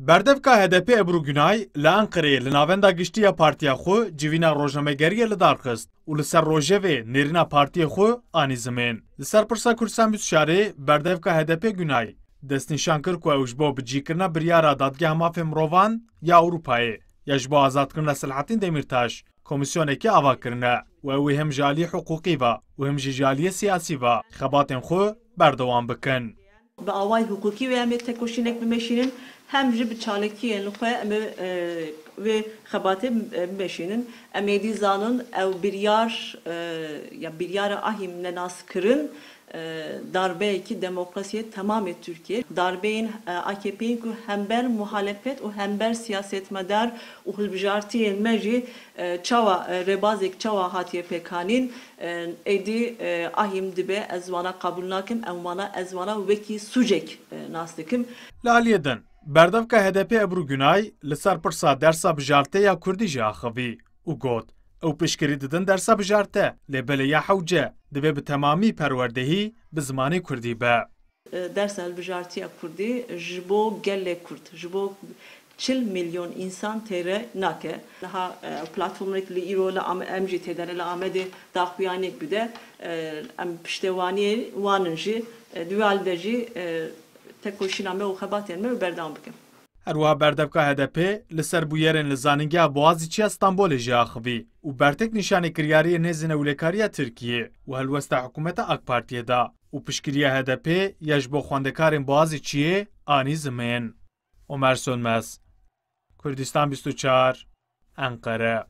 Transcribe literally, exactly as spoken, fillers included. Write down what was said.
Berdevka H D P Ebru Günay li Enqereyê li navenda giştî ya partiya xwe civîna rojnamegeriyê li dar xist û li ser rojevê nêrîna partiyê xwe anî zimên. Li ser pirsa Kurdistan bîst û çarê berdevka H D P Günay destnîşan kir ku ew ji bo bicîkirina biryara Dadgeha Mafê Mirovan ya Ewropayê ya ji bo azadkirina Selahattin Demirtaş komîsyonekê ava kirine û ew ê hem ji aliyê hiqûqî ve û hem jî ji aliyê siyasî ve xebatên xwe berdewam bikin. Bi awayî hiqûqî wê em ê tekoşînek bimeşînin, hem jî bi çalakiyên xwe em ê, e, wê xebatê, e, bimeşînin. Em êdî zanin ew biryar, e, ya biryara ahîm nenaskirin, e, darbeyekî demokrasiyê temamê Tirkiyê, darbeyên, e, A K P'yên ku hember muhalefet û hember siyasetmedar û hilbijartiyên me jî, e, çawa, e, rêbazek çawa hatiye pêkanîn, e, êdî, e, ahîm dibe, ez wana qebûl nakim, em wana, ez wana wekî sûcek, e, nas dikim. Li aliyê din, berdevka H D P Ebru Günay li ser pirsa dersa bijarte ya kurdî jî axivî û got, ew piştgirî didin dersa bijarte, lê belê ya hewce, divê bi temamî perwerdehî bi zimanê kurdî be. E, dersa hilbijartiya kurdî ji bo gelê kurd, ji bo çil milyon însan têre nake. Niha, e, platformek li îro li Am-, em jî tê de ne li Amedê daxuyaniyek bide. E, em piştewaniyê wan in jî, e, di wê alî de jî, e, tekoşîna me û xebatên me berdewam bikin. Her wiha berdevka H D P li ser bûyerên li Zanîngeha Boğaziçiya Stenbolê jî axivî û bertek nîşanî kiryariyê nêzînewlêkariya Tirkiyê û helwesta hikûmeta A K Partiyê da û piştgiriya H D P ya ji bo xwendekarên Boğaziçiyê anî zimên. Omer Sönmez, Kurdistan bîst û çar, Enqere.